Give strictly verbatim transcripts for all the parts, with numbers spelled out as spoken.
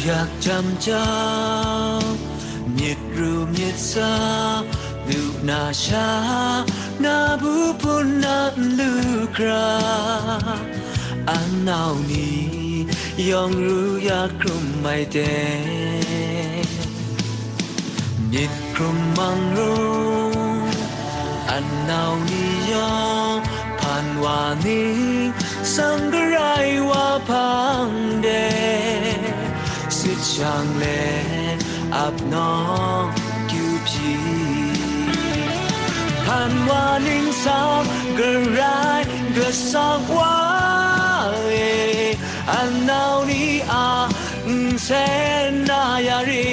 Yak jam jau, myit ru myit sa, lu na sha, na bu pun na nlu kra, anau ni yawng ru ya hkrum mai de. Myit hkrum mang ru, anau ni yawng hpan wa ning, sang garai wa hpang de, sit shang le ap nawng kyu hpyi. Hpan wa ning sang garai gasang wa e, anau ni a nsen na ya ri,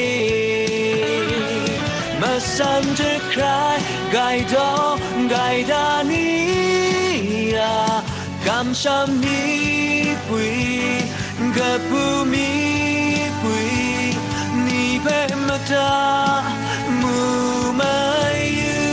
masan jahkrai gai daw gai da ni a, kamsham mipwi, kabu mipwi, ni hpe mada mu mai yu.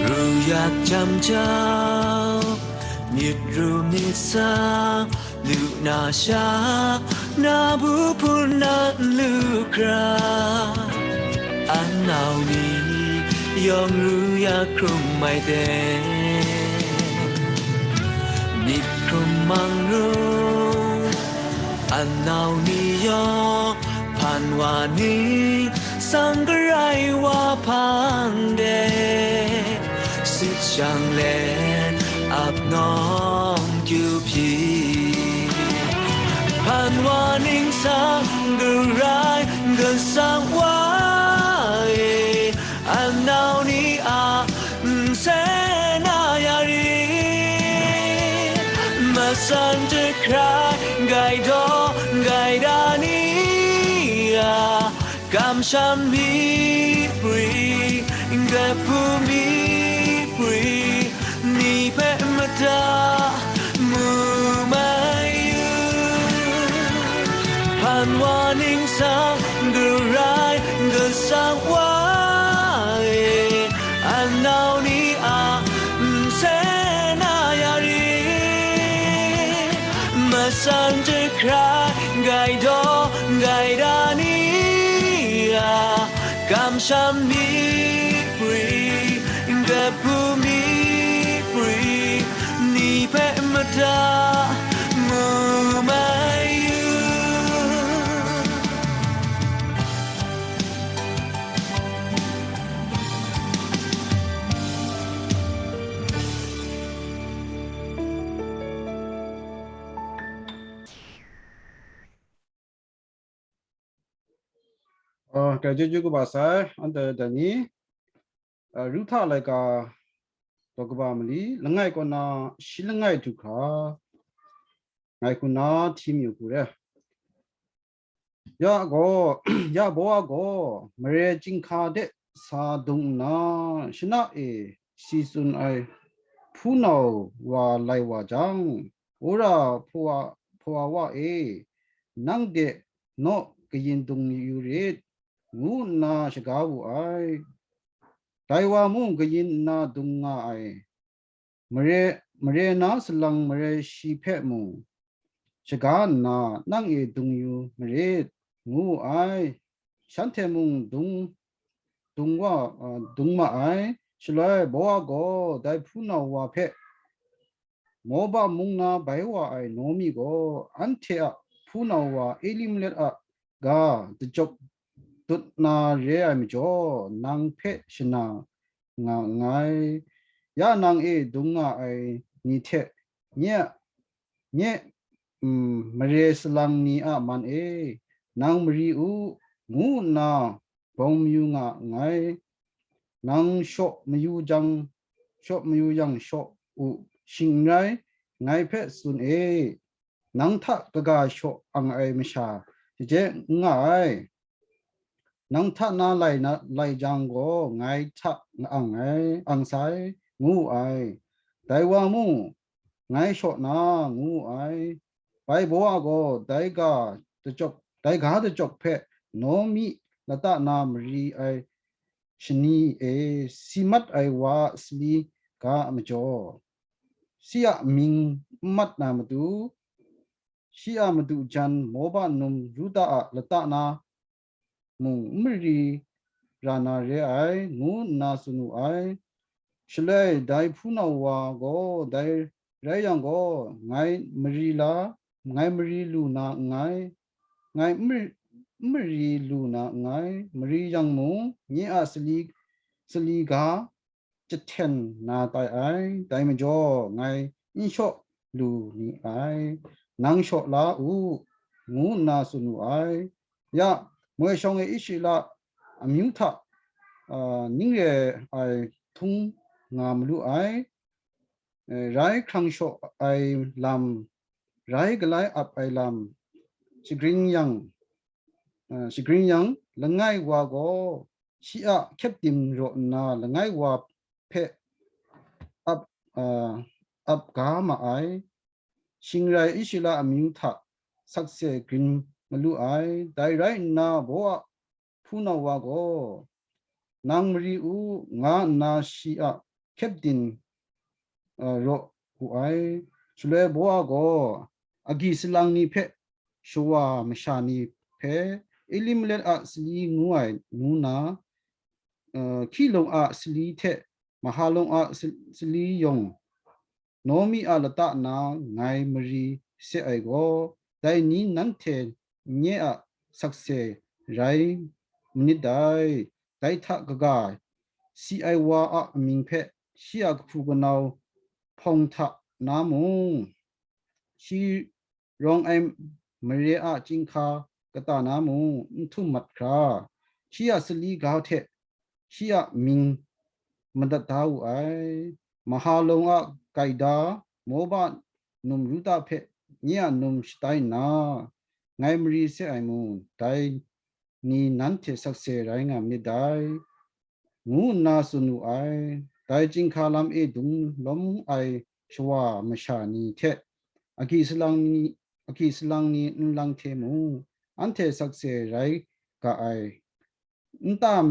Ru yak jam jau, myit ru myit sa, lu na sha, na bu pun na nlu kra, anau ni yawng ru ya hkrum mai de. Myit hkrum mang ru, anau ni yawng hpan wa ni, sang garai wa hpang de, sit shang le ap nawng kyu hpyi. Hpan wa ning sang garai gasang wa e, anau ni a nsen na ya ri, masan jahkrai gai daw gai da ni a, kamsham mipwi, kabu mipwi, ni hpe mada mu mai yu. Hpan wa ning sang garai gasang wa e, anau ni a nsen na ya ri, masan jahkrai gai daw gai da ni a, kamsham mipwi, kabu mipwi, ni hpe mada mu mai yu. Dai chyeju kaba sai, anhte dai ni, Ruhta laika daw kaba mali, langai kaw na shi langai du hkra, ngai hku na hti mayu hku re. Ya gaw, ya Bowa gaw mare chyinghka de sa dung nna, shana e si tsun ai hpunau wa lai wa jang, Wora hpawa, hpawa wa e, nang de naw kayin dung yu rit, ngu nna shaga wu ai. Dai wa mung kayin nna dung nga ai, mare, mare na salang mare shi hpe mung shaga nna, nang e dung yu marit, ngu wu ai. Shanhte mung dung, dung wa, dung ma ai. Shaloi Bowa gaw dai hpunau wa hpe, Moba mung na bai wa ai Naomi gaw anhte a hpunau wa Elimelek a ga dachyawk dut na re ai majaw, nang hpe shana nga nngai. Ya nang e dung nga ai ni hte nye, nye, mm, mare salang ni a man e, nang mari u, ngu nna bawng mayu nga nngai. Nang shaw mayu jang, shaw mayu yang shaw u, shing n rai, ngai hpe tsun e, nang hta kaga shaw ang ai masha shaje n nga ai. nang hta na lai na, lai jang gaw, ngai hta ang ai, ang sai, ngu wu ai. Dai wa mung, ngai shaw na, ngu wu ai. Bai baw a gaw, dai ga dachyawk, dai ga dachyawk hpe Naomi lata na mari ai shani e si mat ai wa a sali ga a majaw, shi a mying n mat na matu, shi a madu jan Moba num Ruta a lata na mung n mari ra na re ai, ngu nna tsun wu ai. Shaloi dai hpunau wa gaw, dai rai yang gaw, ngai mari la, ngai mari lu na nngai, ngai n mari, n mari lu na nngai, mari yang mung, nye a sali, sali ga jahten na tai ai, dai majaw ngai n shaw lu ni ai, nang shaw la u, ngu nna tsun wu ai. Ya, moi shawng e Israela amyu hta, a, ning re ai htung nga malu ai, e, rai hkrang shaw ai lam, rai galai ap ai lam, shagrin yang, a, shagrin yang, langai wa gaw shi a kyepdim raw nna langai wa hpe ap, a, ap ga ma ai. Shing rai Israela amyu hta sakse grin malu ai. Dai rai nna, baw a hpunau wa gaw, nang mari u, nga nna shi a kyepdim, a, raw wu ai. Shaloi baw a gaw, agyi salang ni hpe, shawa masha ni hpe, Elimelek a sali ngu ai ngu na, a, Hki lawng a sali hte Mahalawng a sa-, sali yawng, Naomi a lata na ngai mari se ai gaw, dai ni nanhte nye a sakse rai manit dai. Dai hta kaga, si ai wa a amying hpe shi a kahpu kanau hpawng hta na mung, shi rawng ai mare a chyinghka kata na mung n htum mat hkra, shi a sali ga hte shi a mying madat da wu ai. Mahalawng a gaida Moba num Ruta hpe nye a num shatai nna, ngai mari se ai mung, dai ni nanhte sakse rai nga myit dai, ngu nna tsun wu ai. Dai chyinghka lam e dung lawm ai shawa masha ni hte agyi salang ni, agyi salang ni nlang hte mung, anhte sakse rai ga ai. Nta,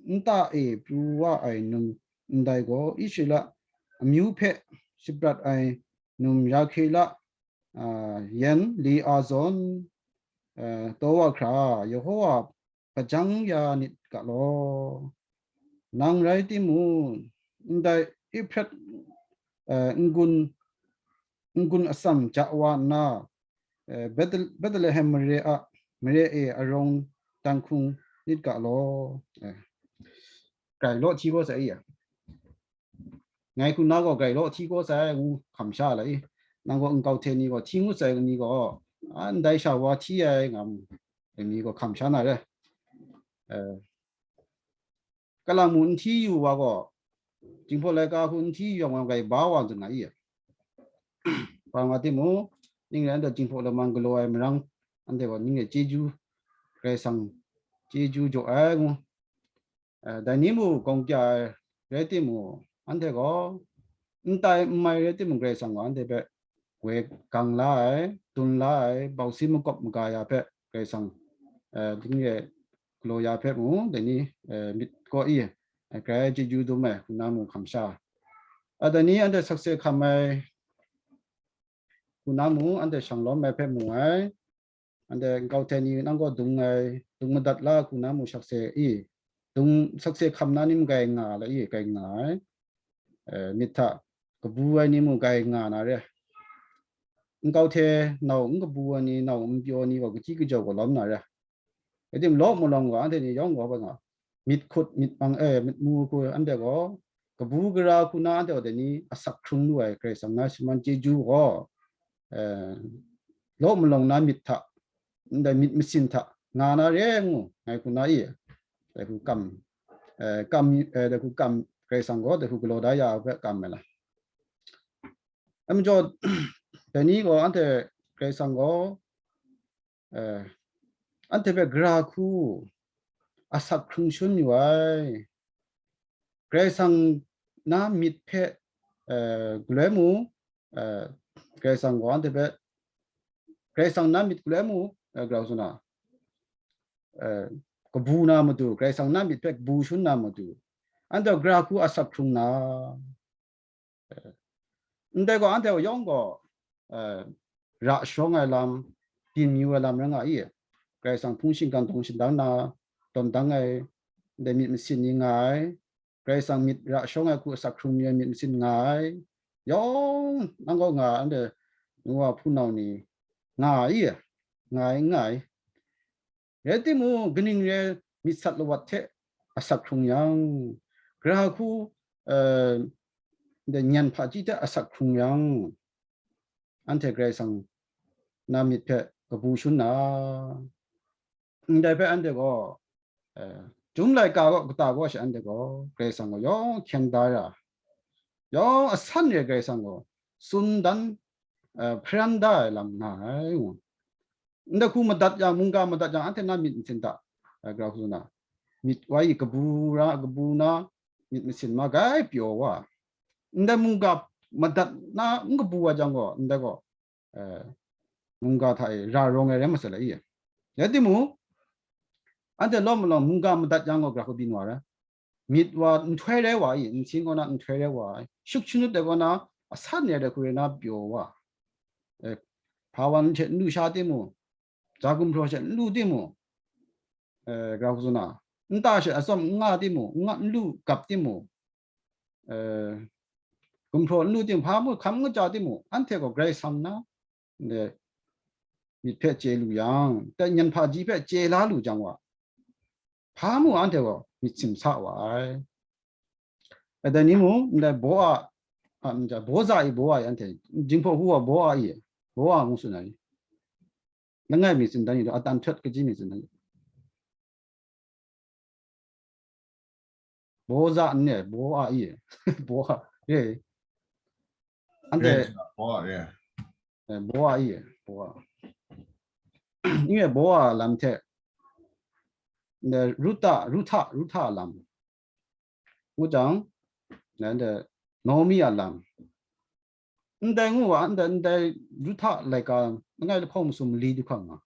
nta e pru wa ai num ndai gaw, Israela amyu hpe shaprat ai num Rahkela, a, yan li a zawn, a, taw wa hkra, Yehowa hpajang ya nit ga law. Nang rai timung, ndai Efrat, a, n-gun, n-gun atsam ja wa nna, e, Bethel-, Bethlehem mare a, mare e arawng dan hkung nit ga law. E, grai law hti gaw sai ya. Ngai hku na gaw grai law hti gaw sai ngu hkam sha la i. Nang gaw nkau hte ni gaw hti ngut sai ni gaw, a, ndai sha wa hti ai nga mu, ai mi gaw hkam sha na re. E, kalang mu n hti yu wa gaw, Jinghpaw laika hku n hti yu yang wa grai ba wa zun nga i. Hpa nga timung, ning rai anhte Jinghpaw lamang galaw ai marang, anhte gaw ning e chyeju, Karai Kasang chyeju jaw ai ngu. E, dai ni mu gawng kya ai rai timung, anhte gaw n tai n mai rai timung, Karai Kasang gaw anhte hpe woi gang la ai, dun la ai, bausi makawp maga ya hpe Karai Kasang, e, ning e galaw ya hpe mung, dai ni, e, myit kaw i, e, grai chyeju dum ai, hku na mung hkam sha. A, dai ni anhte sakse hkam ai, hku na mung, anhte shang lawm ai hpe mu ai. Anhte nkau hte ni nang gaw dung ai, dung madat la hku na mung sakse i, dung sakse hkam na ni mung grai nga la i, grai nga ai. E, myit hta kabu ai ni mung grai nga na re. Nkau hte nau n kabu ai ni, nau n pyaw ni gaw, kachyi kajau gaw lawm na re. Rai timung, law malawng gaw, anhte ni yawng gaw, bai nga, myit hkut, myit mang, e, myit mu hku, anhte gaw, kabu gara hku na, anhte gaw dai ni asak hkrung lu ai, Karai Kasang na shaman chyeju gaw, e, law malawng na myit hta, ndai myit masin hta nga na re ngu, ngai hku na i, dai hku kam, e, kam, e, dai hku kam, Karai Kasang gaw dai hku galaw da ya ai hpe kam ai la. Ai majaw, dai ni gaw anhte Karai Kasang gaw, e, anhte hpe gara hku, asak hkrung shun yu ai. Karai Kasang na myit hpe, eh, galoi mu, eh, Karai Kasang gaw anhte hpe, Karai Kasang na myit galoi mu, eh, grau suna, eh, kabu na matu, Karai Kasang na myit hpe kabu shun na matu, anhte gara hku asak hkrung na, ndai gaw, anhte yawng gaw, eh, ra sharawng ai lam, byin yu ai lam rai nga i? Karai Kasang hpung shingkang dawng shindang na, tawn dang ai, ndai myit masin ni nga ai, Karai Kasang myit ra sharawng ai hku asak hkrung mi ai myit masin nga ai, yawng nang kaw nga ai, anhte nu wa hpunau ni nga ai, nga ai, nga ai. Rai timung, kaning re ai myit sat lawat hte asak hkrung yang, gara hku, eh, ndai nyan hpaji hte asak hkrung yang, anhte Karai Kasang na myit hpe kabu shun na, ndai hpe anhte gaw, eh, Chyum laika gaw kata gaw she anhte gaw Karai Kasang gaw yawng hkyen da ra, yawng asan re ai Karai Kasang gaw tsun dan, eh, hparan da ai lam nga ai, ngu. Ndai hku madat yang, mungga madat yang, anhte na myit masin hta, eh, grau hku na, myit wa i kabu ra, kabu na, myit masin ma gai pyaw wa. Ndai mungga madat na n kabu wa jang gaw, ndai gaw, eh, mungga hta e ra rawng ai rai masat la i? Rai timung, anhte lawm malawng mungga madat yang gaw, gara hku byin wa rai. Myit wa nhtoi rai wa i, nsin kaw na nhtoi rai wa ai, shuk shanut ai kaw na asan ai dai hku rai na pyaw wa, eh, hpa wan hte n lu sha timung, ja gumhpraw hte n lu timung, eh, gara hku na, nta she atsawm n nga timung, n nga n lu gap timung, eh, gumhpraw n lu timung, hpa mung hkam n kaja timung, anhte gaw Karai Kasang na, ndai myit hpe chye lu yang, dai nyan hpaji hpe chye la lu jang wa, hpa mu anhte gaw myit simsa wa ai. Dai ni mung, ndai Boa, a, n ja, Boza i Boa i anhte, Jinghpaw hu wa Boa i, Boa ngu tsun ai. Langai mi tsun dan i, a dan htet kaji mi tsun dan i. Boza n ne, Boa i, Boa, re. Anhte, re, Boa, re. Eh, Boa i, Boa. Nye Boa lam hte, ndai Ruta, Ruta, Ruta lam. Ngu jang, ndai Naomi a lam. Ndai ngu wa, ndai, ndai Ruta laika, langai lahkawng masum mali du hkang nga.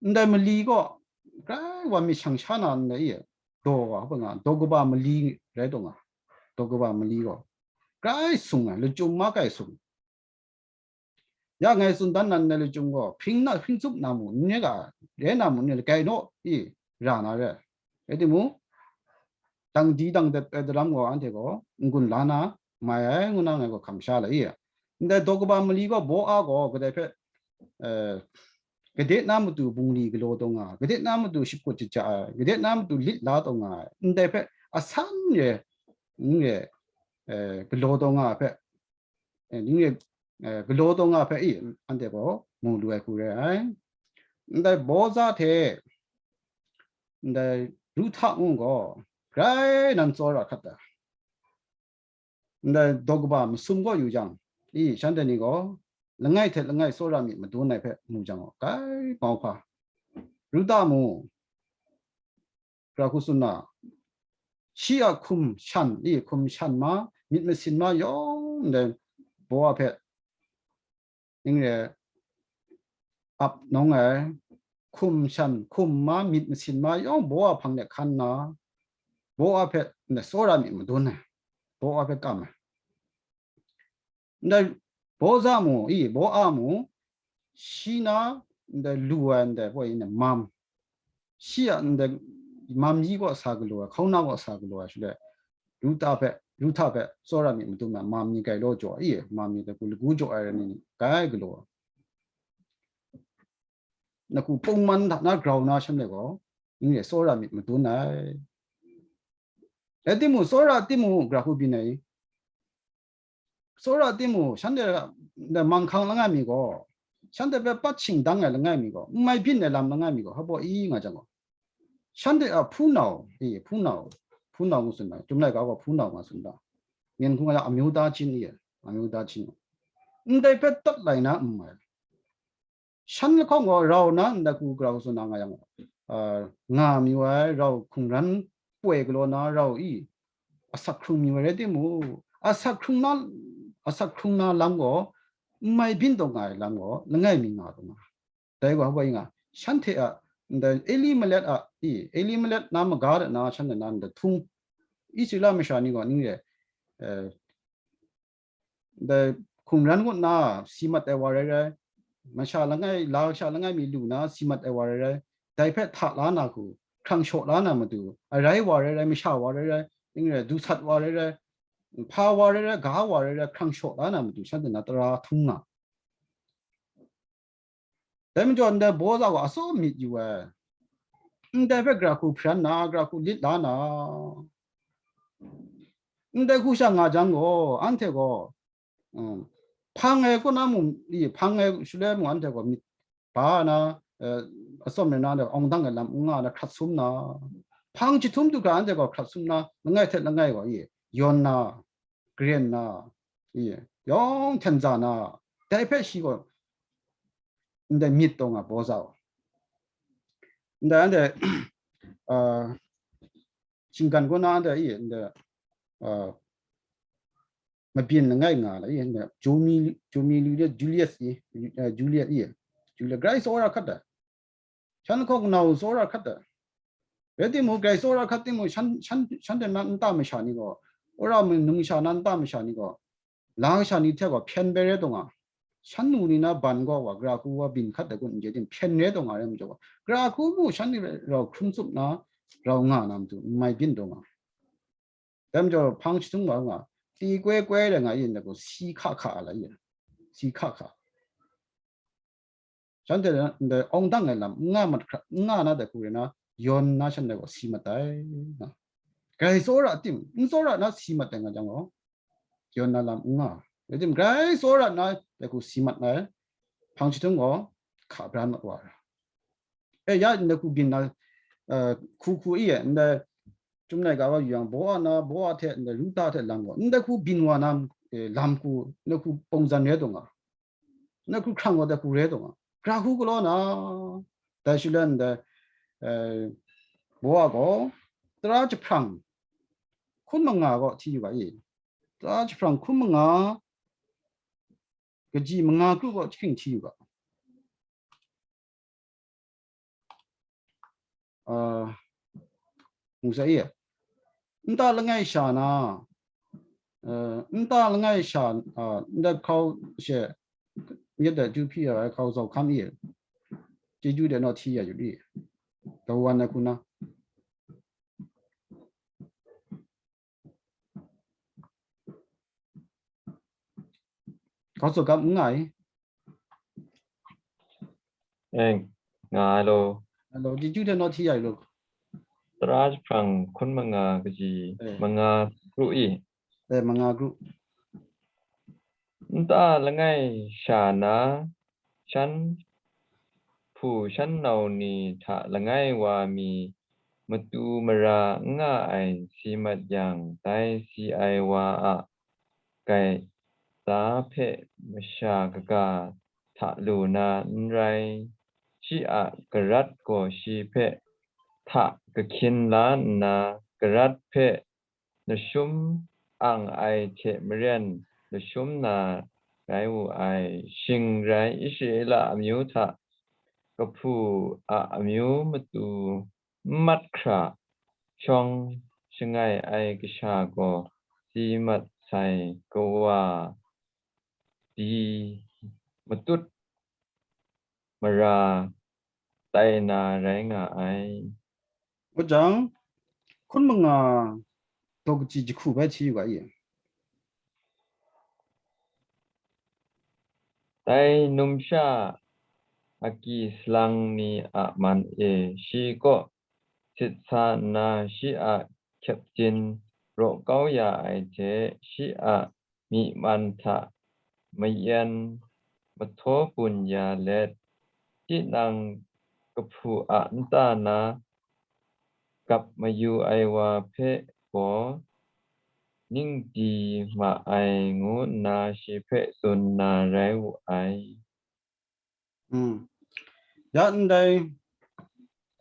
Ndai mali gaw, grai wa myit shang sha na ndai i, daw wa hpa nga, daw kaba mali rai taw nga, daw kaba mali gaw, grai sung ai, lachyum ma kai sung. Ya ngai tsun dan nan ndai lachyum gaw, hpring na, hpring tsup na mu, n rai ga, rai na mu, n rai ga, gai naw i, ra na re. Rai timung, dang di dang dat ai daram gaw, anhte gaw, n-gun la na, mai ai, ngu na ngai gaw hkam sha la i. Ndai daw kaba mali gaw, Boa gaw, kadai hpe, eh, gade na matu bungli galaw taw nga ai, gade na matu shakut jaja ai, gade na matu lit la taw nga ai, ndai hpe asan re, n re, eh, galaw taw nga ai hpe, eh, ning re, eh, galaw taw nga ai hpe i, anhte gaw mu lu ai hku re ai. Ndai Boza hte, ndai Ruhta ngu gaw, grai nan tsawra hkrat ai. Ndai daw kaba masum gaw yu jang, i, shanhte ni gaw langai hte langai tsawra myit madun ai hpe mu jang gaw, grai mau hpa. Ruhta mu, gara hku tsun na, shi a hkum shan, i, hkum shan ma, myit masin ma yawng ndai Boa hpe, ning re, ap nawng ai, hkum shan, hkum ma, myit masin ma yawng Boa hpang de hkan nna, Boa hpe ndai tsawra myit madun ai, Boa hpe kam ai. Ndai Boza mu, i, Boa mu, shi na ndai lu ai ndai poi, ndai mam, shi a ndai mam yi kaw sa galaw ai, hkauna kaw sa galaw ai shaloi, Ruhta hpe, Ruhta hpe tsawra myit madun ai, mam ni grai law jaw ai, i, mam ni lagu, lagu jaw ai ni grai galaw ai. Lagu pungman hta na grau na shaloi gaw, ning re tsawra myit madun ai. Rai timung, tsawra timung, gara hku byin ai. Tsawra timung, shanhte a, ndai manghkang langai mi gaw, shanhte hpe pat shingdang ai langai mi gaw, n mai byin ai lam langai mi gaw, hpa baw i nga jang gaw, shanhte a hpunau, i, hpunau, hpunau ngu tsun ai, Chyum laika gaw hpunau nga tsun da. Myen hku nga yang, amyu da jin i, amyu da jin. Ndai hpe tat lai na n mai. Shan lahkawng gaw rau na ndai hku grau tsun na nga yang, a, nga mi wa ai rau hkungran poi galaw na rau i, asak hkrung mi wa rai timung, asak hkrung na, asak hkrung na lam gaw n mai byin taw nga ai lam gaw langai mi nga taw nga. Dai gaw hpa nga, shanhte a, ndai Elimelek a, i, Elimelek na maga de na shanhte na ndai htung, Israela masha ni gaw ning re, eh, ndai hkungran ngut na si mat ai wa rai rai, masha langai, la kasha langai mi lu na si mat ai wa rai rai, dai hpe hta la na hku, hkrang shaw la na matu, arai wa rai rai, masha wa rai rai, ning re, du sat wa rai rai, hpa wa rai rai, ga wa rai rai, hkrang shaw la na matu, shanhte na tara htung nga. Dai majaw ndai Boaza gaw asaw myit yu ai. Ndai hpe gara hku hparan na, gara hku lit la na, ndai hku sha nga jang gaw, anhte gaw, mm, hpang ai kaw na mung, i, hpang ai shaloi mung anhte gaw myit ba na, eh, atsawm rai na, awng dang ai lam n nga na, hkrat sum na, hpang chyahtum du hkra anhte gaw hkrat sum na, langai hte langai gaw, i, yawn na, karen na, i, yawng hten za na, dai hpe shi gaw ndai myit taw nga Boaza gaw. Ndai anhte, ah, shinggan kaw na anhte, i, ndai, ah, mabyin langai nga la, i, ndai Jomi, Jomi Juliet, Juliet, i, eh, Juliet, i, Juliet, grai tsawra hkat ai. Shan hkawk nau tsawra hkat ai. Rai timung, grai tsawra hkat timung, shan, shan, shanhte na nta masha ni gaw, wora manung sha na nta masha ni gaw, la kasha ni hte gaw hpyen bai rai taw nga, shan nu ni na ban gaw wa, gara hku wa byin hkat ai kun n chye tim, hpyen rai taw nga rai majaw, gara hku mung shanhte rau hkrum tsup na, rau nga na matu, n mai byin taw nga. Dai majaw, hpang chyahtum wa nga, ti koi koi rai nga yin dai gaw, si hka hka ai la yin, si hka hka. Shanhte ndai awng dang ai lam n nga mat hkra, n nga na dai hku rai na, yawn na shanhte gaw si mat ai. Grai tsawra tim, n tsawra na si mat ai nga jang gaw, yawn na lam n nga. Rai tim, grai tsawra na dai hku si mat ai, hpang chyahtum gaw hka bran mat wa ai. E, ya ndai hku byin na, eh, hku hku i e, ndai Chyum Laika wa yu yang, Boa na, Boa hte ndai Ruta hte lam gaw, ndai hku byin wa na, eh, lam hku, ndai hku pawng zan rai taw nga. Ndai hku hkrang gaw dai hku rai taw nga. Gara hku galaw na, dai shaloi ndai, eh, Boa gaw tara jahprang hkun manga gaw hti yu ga i. Tara jahprang hkun manga, kaji manga kru gaw jahking hti yu ga. Ah, mu sai e. Nta langai sha na, eh, nta langai sha, ah, ndai hkau she, yet da ju hpyi ya ai hkau zau hkam i, chyeju de naw hti ya yu i, dawan ai hku na. Hkau zau hkam n nga i. Eng, nga ai lo. Hello, chyeju de naw hti ya yu lo. Tara jahprang hkun manga kaji, eh, manga kru i. Eh, manga kru. Nta langai sha na, shan hpu shan nau ni hta langai wa mi matu mara n nga ai si mat yang, dai si ai wa a gaisa hpe masha kaga hta lu na n rai, shi a garat gaw shi hpe hta kahkyin la nna, garat hpe lashum ang ai hte maren lashum na rai wu ai. Shing rai Israela amyu hta kahpu a amyu matu n mat hkra shawng shangai ai kasha gaw si mat sai, kawa di matut mara tai na rai nga ai. Ngut jang, hkun manga daw kaji jahku bai hti yu ga i. Dai numsha agyi salang ni a man e shi kaw sit sa nna, shi a hkyepjin raw kau ya ai hte, shi a myi man hta mayan mahtaw bun ya let, tinang kahpu a nta na gap mayu ai wa hpe gaw ning di ma ai, ngu nna shi hpe tsun na rai wu ai. Mm. Ya ndai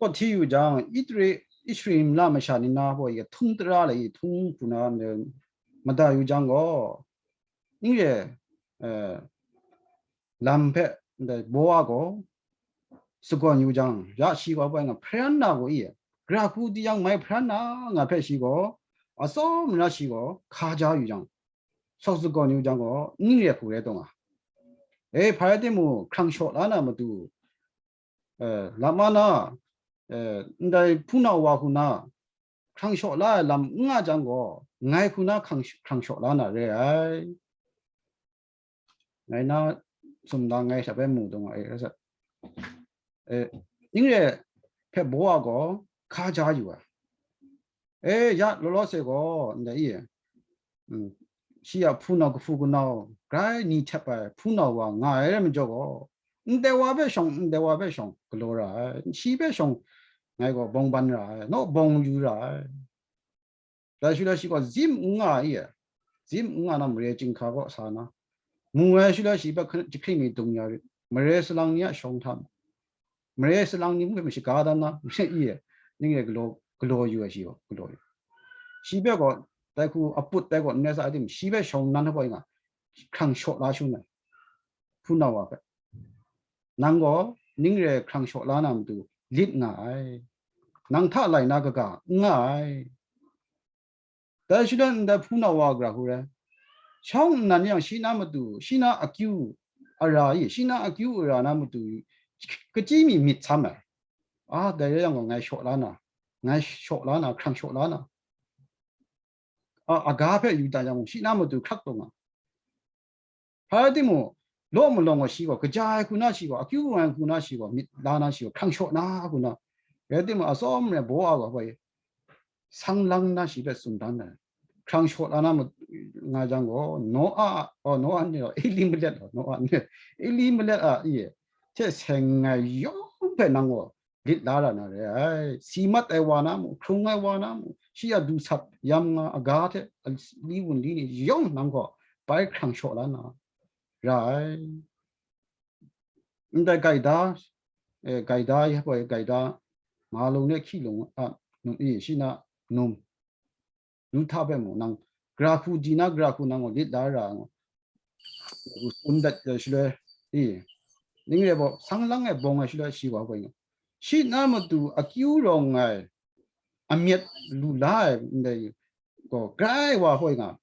kawt hti yu jang, Itri, Ishri mala masha ni na hpaw i htung tara lai i htung hku na, mada yu jang gaw, ning re, eh, lam hpe ndai Boa gaw sagawn yu jang, ya shi gaw bai nga hparan na gaw i, gara hku di yang mai hparan na nga hpe shi gaw atsawm na shi gaw hka ja yu jang, shawk sagawn yu jang gaw, ning re hku rai taw nga. E, hpa rai timung, hkrang shaw la na matu, eh, lam a na, eh, ndai hpunau wa hku na, hkrang shaw la ai lam n nga jang gaw, ngai hku na hkrang, hkrang shaw la na re ai. Ngai na sumdang ngai hta bai mu dang ai, eh, ning re hpe Boa gaw hka ja yu ai. E, ya, law law se gaw, ndai i, mm, shi a hpunau kahpu kanau grai ni htep ai hpunau wa nga ai rai majaw gaw, ndai wa hpe shawng, ndai wa hpe shawng galaw ra ai, shi hpe shawng ngai gaw bawng ban ra ai, naw bawng yu ra ai. Dai shaloi shi gaw zim n nga ai, zim n nga na mare chyinghka kaw sa na, mu ai shaloi shi hpe jahkring mi dung ya rit, mare salang ni a shawng hta mare salang ni mung hpe mashaga dan na, i, ning re galaw, galaw yu ai shi gaw, galaw yu. Shi hpe gaw, dai hku aput dai gaw n rai sa ai tim, shi hpe shawng nan hpaw nga, hkrang shaw la shangun ai, hpunau wa hpe. Nang gaw ning re hkrang shaw la na matu lit nga ai. Nang hta lai na kaga n nga ai. Dai shaloi ndai hpunau wa gara hku rai, shawng nnan yang shi na matu, shi na akyu ara i, shi na akyu ara na matu, kachyi mi myit sam ai. A, dai rai yang gaw, ngai shaw la na, ngai shaw la na, hkrang shaw la na, a, aga hpe yu dan yang gaw, shi na matu hkrak taw nga. Hpa rai timung, law malawng gaw shi gaw, kaja ai hku na shi gaw, akyu ai hku na shi gaw, myit la na shi gaw, hkrang shaw na hku na. Rai timung, atsawm re, Boa gaw hpa i, sang lang na shi hpe tsun dan ai. Hkrang shaw la na ma, nga jang gaw, Noa, oh, Noa ni gaw, Elimelek gaw, Noa ni, Elimelek a, i, hte seng ai yawng hpe nang gaw, lit la ra na re ai. Si mat ai wa na mung, hkrung ai wa na mung, shi a du sat yam nga aga hte ali wunli ni yawng nang gaw bai hkrang shaw la na ra ai. Ndai gaida, eh, gaida, ya gaw gaida, ma lung ne hki lung a, num i, shi na num. Ruhta hpe mung nang, gara hku di na gara hku nang gaw lit la ra nga, tsun dat ai shaloi, i, ning re baw, sang lang e bawng ai shaloi, shi wa hpoi nga, shi na matu akyu rawng ai, amyat lu la ai ndai gaw, grai wa hpoi nga,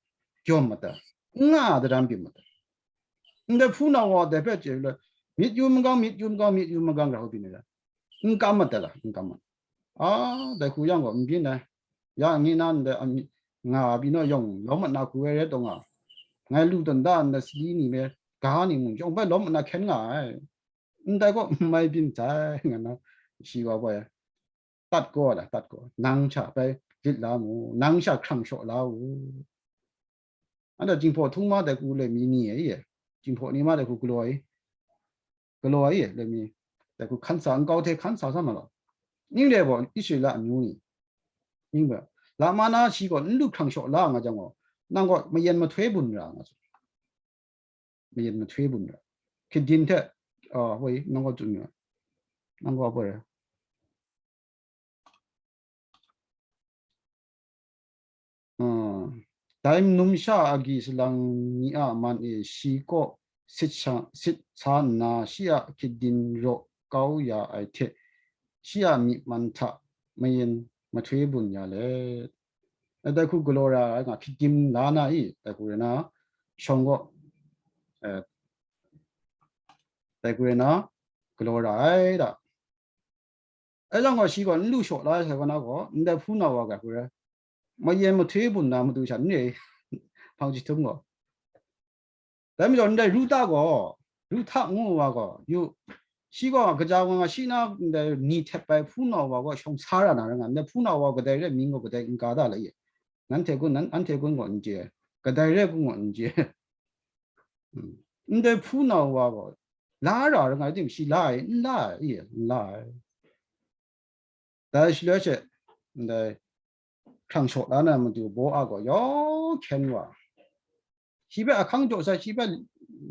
jawm mat ai, n nga ai daram byin mat ai. Ndai hpunau wa dai hpe chye shaloi, myit yu magang, myit yu magang, myit yu magang, gara hku byin ai, n kam mat ai la, n kam mat. A, dai hku yang gaw, n byin ai. Ya ngi nan de, a, nga byin naw yawng, lawm mat na hku ai rai taw nga, ngai lu tawn da nna sali ni me, ga ni mung, yawng bai lawm mat na hkyen nga ai. Ndai gaw, n mai byin sai, nga na, shi wa bai, tat gaw la, tat gaw, nang sha bai lit la mu, nang sha hkrang shaw la u. Anhte Jinghpaw htung ma dai hku loi mi ni e, i e. Jinghpaw ni ma dai hku galaw ai, galaw ai, i e, loi mi. Dai hku hkan sa, nkau hte hkan sa sa ma law. Ning re gaw, Israela amyu ni. Ning gaw, lama na shi gaw n lu hkrang shaw la nga jang gaw, nang gaw mayen mahtoi bun ra nga tsun. Mayen mahtoi bun ra. Hkrit din hte, a, hpoi, nang gaw tsun ra. Nang gaw hpoi ra. Dai numsha agyi salang ni a man e shi kaw sit sha, sit sa nna, shi a hkrit din raw kau ya ai hte, shi a myi man hta mayen mahtoi bun ya let. Dai hku galaw ra ai nga, hkrit din la na i, dai hku rai na, shawng gaw, eh, dai hku rai na, galaw ra ai da. Aijang gaw, shi gaw n lu shaw la ai sai kaw na gaw, ndai hpunau wa ga hku rai, mayen mahtoi bun na matu sha n re, hpang jahtum gaw. Dai majaw, ndai Ruta gaw, Ruta ngu wa gaw, yu, shi gaw kaja wa nga, shi na ndai ni htep ai hpunau wa gaw shawng sa ra na rai nga, ndai hpunau wa kadai re mying gaw kadai n ga da la ye? Nanhte kun, nan, anhte kun gaw n chye, kadai re kun gaw n chye. Ndai hpunau wa gaw, la ra ra nga tim, shi la ai, n la ai, i, n la ai. Dai shaloi she, ndai hkrang shaw la na matu baw a gaw yawng hkyen wa. Shi hpe ahkang jaw sai, shi hpe,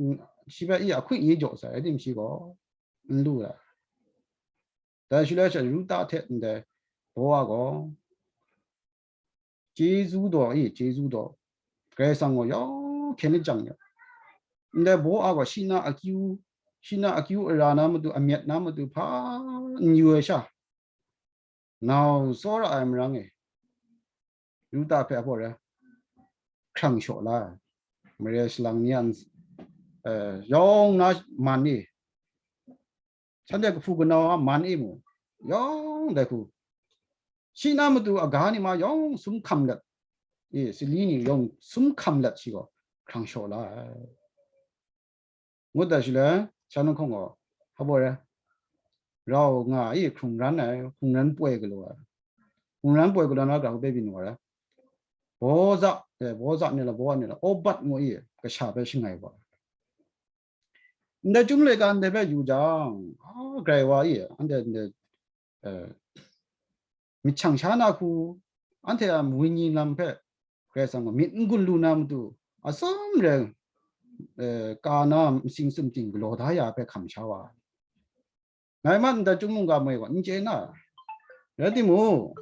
mm, shi hpe i ahkui i jaw sai, rai tim shi gaw n lu ai. Dai shaloi she Ruta hte ndai Boa gaw, chyeju daw, e, chyeju daw, Karai Kasang gaw yawng hkyen lajang ya. Ndai Boa gaw shi na akyu, shi na akyu ara na matu, amyat na matu hpa n yu ai sha, nau tsawra ai marang e, Ruta hpe a hpaw re, hkrang shaw la ai. Mare salang ni a, eh, yawng na man e, shanhte kahpu kanau a man e mu, yawng dai hku, shi na matu aga ni ma yawng sum hkam let, e, sali ni yawng sum hkam let shi gaw hkrang shaw la ai. Ngut dat shaloi, shan hkawng gaw, hpa baw re, rau nga ai, hkrung ran ai, hkrung ran poi galaw ai. Hkrung ran poi galaw na, gara hku byin wa re. Boza, eh, Boza ni la, Boa ni la, Obat ngu i, kasha hpe shangai wa. Ndai Chyum laika ndai hpe yu jang, a, grai wa i, anhte ndai, eh, myit shang sha na hku, anhte a wenyi lam hpe Karai Kasang gaw myit n gun lu na matu, atsam rai, eh, ka na masing sumting galaw da ya hpe hkam sha wa ai. Ngai man ndai Chyum mungga moi gaw n chye na, rai timung,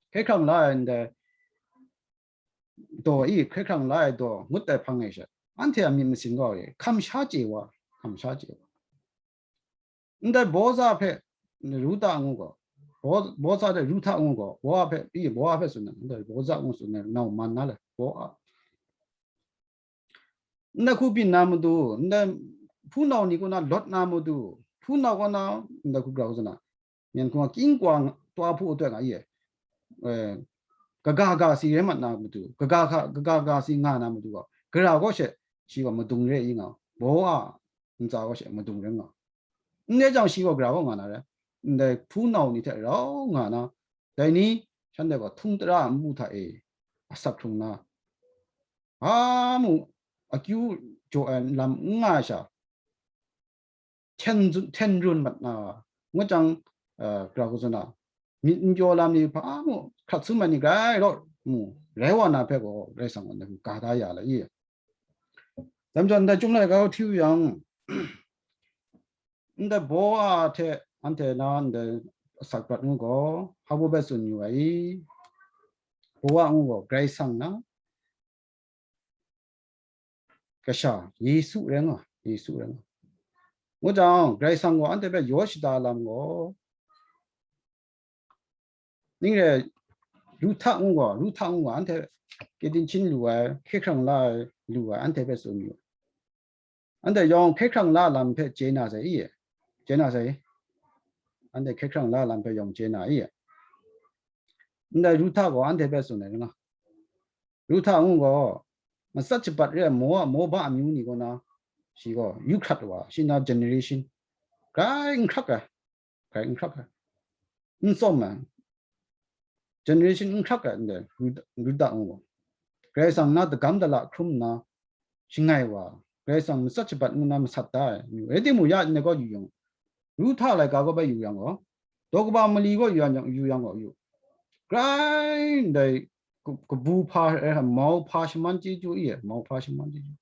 hkye hkrang la ai ndai daw i, hkye hkrang la ai daw ngut ai hpang e she, anhte a myit masin gaw e, hkam sha chye wa, hkam sha chye wa. Ndai Boza hpe Ruta ngu gaw, Bo-, Boza hte Ruta ngu gaw, Boa hpe, i, Boa hpe tsun ai, ndai Boza ngu tsun ai, nau man na le, Boa. Ndai hku byin na matu, ndai hpunau ni kaw na lawt na matu, hpunau kaw na ndai hku grau zana, myen hku nga king kwa twa hpu atoi nga ye, eh, kaga ga si rai mat na matu, kaga ga, kaga ga si nga na matu gaw, gara gaw she, shi gaw madung re i nga, Boa ntsa gaw she madung rai nga. N rai jang shi gaw gara gaw nga na rai, ndai hpunau ni hte rau nga na, dai ni shanhte gaw htung tara npu hta e asak hkrung na, hpa mu akyu jaw ai lam n nga ai sha, hten zun, hten run mat na, ngut jang, eh, gara hku tsun na, myit n pyaw lam ni hpa mu hkrat sum ai ni grai rawt mu, rai wa na hpe gaw Karai Kasang gaw ndai hku ga da ya la i. Dai majaw ndai Chyum laika hti u yang, ndai Boa hte anhte na ndai asak prat ngu gaw, hpa baw hpe tsun yu ai i, Boa ngu gaw Karai Kasang na kasha, Yesu rai nga, Yesu rai nga. Ngu jang, Karai Kasang gaw anhte hpe yaw shada lam gaw, ning re, Ruhta ngu gaw, Ruhta ngu gaw, anhte kyetin hkyin lu ai, hkye hkrang la ai, lu ai, anhte hpe tsun yu. Anhte yawng hkye hkrang la lam hpe chye na sai i? Chye na sai? Anhte hkye hkrang la lam hpe yawng chye na i? Ndai Ruhta gaw anhte hpe tsun ai nga. Ruhta ngu gaw, matsat shabat re ai Moa, Moba amyu ni kaw na, shi gaw yu hkrat wa, shi na generation grai n hkrak ai, grai n hkrak ai, n tsawm ai, generation n hkrak ai ndai Ruhta, Ruhta ngu gaw, Karai Kasang na dagam dala hkrum nna, shangai wa, Karai Kasang matsat shabat ngu na masat da ai amyu. Rai timung, ya ndai gaw yu yang, Ruhta laika gaw bai yu yang gaw, daw kaba mali gaw yu yang, yu yang gaw yu. Grai ndai ka-, kabu hpa, eh, mau hpa shaman chyeju i, mau hpa shaman chyeju.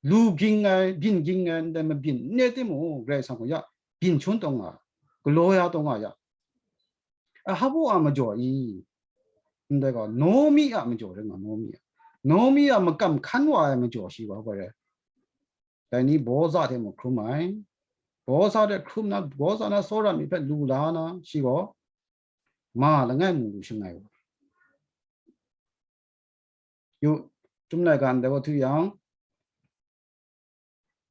Lu ging ai, byin ging ai, ndai mabyin n re timung, Karai Kasang gaw ya byin shangun taw nga, galaw ya taw nga ya. Ahaba a majaw i, ndai gaw Naomi a majaw rai nga, Naomi a. Naomi a makam hkan wa ai majaw shi wa gaw rai. Dai ni Boaza hte mung hkrum ai. Boaza hte hkrum na, Boaza na tsawra myit hpe lu la na, shi gaw ma langai mung lu shangai wa. Yu, Chyum laika ndai gaw hti yang,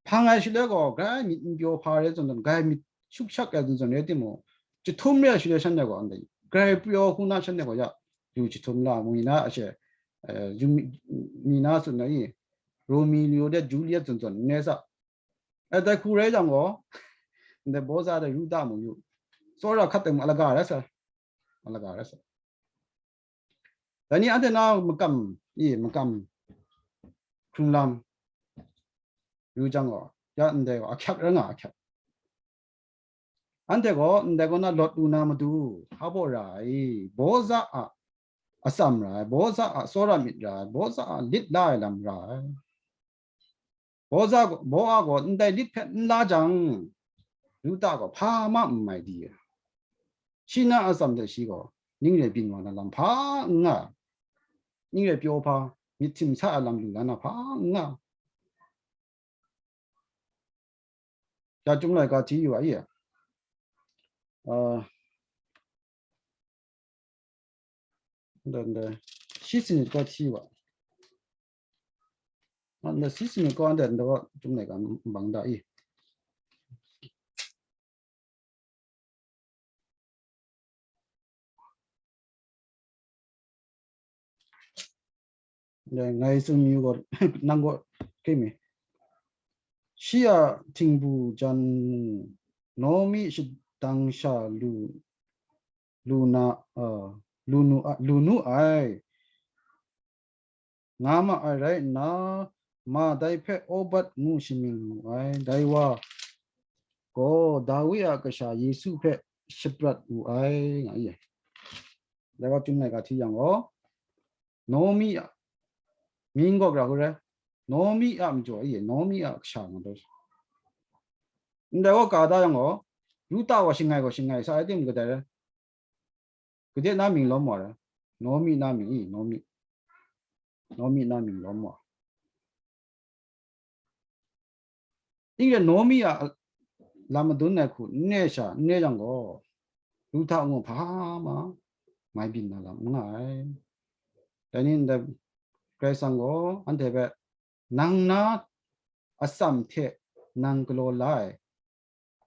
hpang ai shaloi gaw, grai myit n pyaw hpa rai zawn zawn, grai myit shukshak ai zawn zawn rai timung, jahtum re ai shaloi shanhte gaw ndai, grai pyaw hku na shanhte gaw ya, yu jahtum la mu i na, ashe, eh, yu mi, mi na tsun na i, Romeo de Juliet zawn zawn n rai sa. Eh, dai hku rai jang gaw, ndai Boaza dai Ruhta mung yu. Tsawra hkat teng mung alaga rai sa. Alaga rai sa. Dai ni anhte na makam, i, makam hkrung lam yu jang gaw, ya ndai gaw ahkyak rai nga, ahkyak. Anhte gaw ndai kaw na lawt lu na matu, hpa baw ra ai, Boaza a atsam ra ai, Boaza a tsawra myit ra ai, Boaza a lit la ai lam ra ai. Boaza gaw, Boa gaw ndai lit hpe n la jang, Ruta gaw hpa ma n mai di ai. Shi na atsam hte shi gaw ning rai byin wa na lam hpa n nga, ning rai pyaw hpa, myit htim sa ai lam lu la na hpa n nga. Ya Chyum laika hti yu ai, ya, uh, nda, nda, shi sanit gaw hti wa. Nda shi sanit gaw nda, nda gaw Chyum laika bang da i. Dai ngai tsun yu gaw, nang gaw hkye mi. Shi a htingbu jan Naomi shadang sha lu, lu na, uh, lu nu, lu nu ai. Nga ma ai rai nna, ma dai hpe Obad ngu shamying mu ai. Dai wa gaw Dawi a kasha Yesu hpe shaprat wu ai, nga i. Dai wa Chyum laika hti yang gaw, Naomi a, mying gaw gara hku rai, Naomi a majaw i, Naomi a kasha nga dai. Ndai gaw ka da yang gaw, Ruta wa shangai gaw shangai sa ai tim kadai rai. Gade na mying lawm wa ra? Naomi na mying i, Naomi. Naomi na mying lawm wa. Ning re Naomi a lam madun ai hku n re sha, n re yang gaw, Ruhta ngu hpa ma mai byin na lam n nga ai. Dai ni ndai Karai Kasang gaw anhte hpe, nang na atsam hte nang galaw la ai,